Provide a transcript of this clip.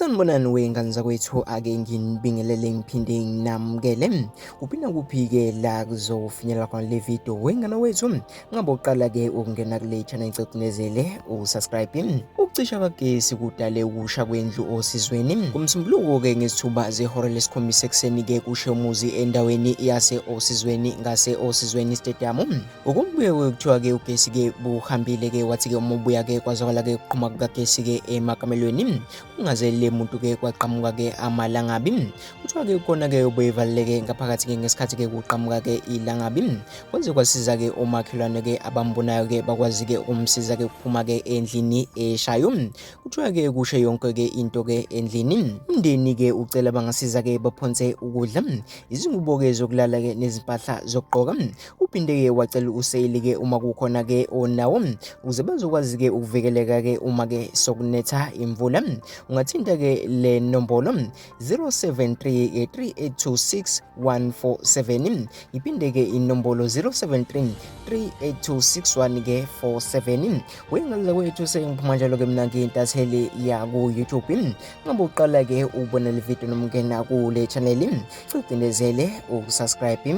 Sanibonani wey'ngane zakwethu, ake nginibingelele ngiphinde nginamukele kuphi nakuphi-ke la kuzofinyelela khona le video. Wey'ngane wethu, ngabe uqala-ke ukungena kule channel, ngicela ucinezele usubscribe. Ukucisha kagesi kudale ukusha kwendlu Osizweni ngoMsombuluko-ke ngezithuba zehora lesikhombisa ekuseni-ke kushe umuzi endaweni yase-Osizweni ngase-Osizweni Stadium. Ngokombuye kuthiwa-ke ugesi-ke buhambile-ke, wathi-ke uma ubuya-ke kwazwakala-ke ukuqhuma kukagesi-ke emakamelweni, kungazelele muntu-ke kwaqhamuka-ke amalangabi. Kuthiwa-ke khona-ke ubevaleleke ngaphakathi-ke ngesikhathi-ke kuqhamuka-ke ilangabi. Kwaze kwasiza-ke omakhelwane-ke abambonayo-ke bakwazi-ke ukumsiza-ke ukuphuma-ke endlini eshayo. Kuthiwa-ke kushe yonke-ke into-ke endlini. Umndeni-ke ucela bangasiza-ke baphonse ukudla, izingubo-ke zokulala-ke nezimpahla zokugqoka. Uphinde-ke wacela useyili-ke uma kukhona-ke onawo ukuze bazokwazi-ke ukuvikeleka-ke uma-ke sokunetha imvula. Ungathinta-ke le nombolo 073 3826 147. Ngiphinde-ke inombolo 073 38261 ke 47. Wengane zakwethu, sengiphuma njalo-ke mina ngiyintatheli yaku-YouTube. Ngabe uqala-ke ubona le video noma ungena kule channel, cindezele ukusubscribe.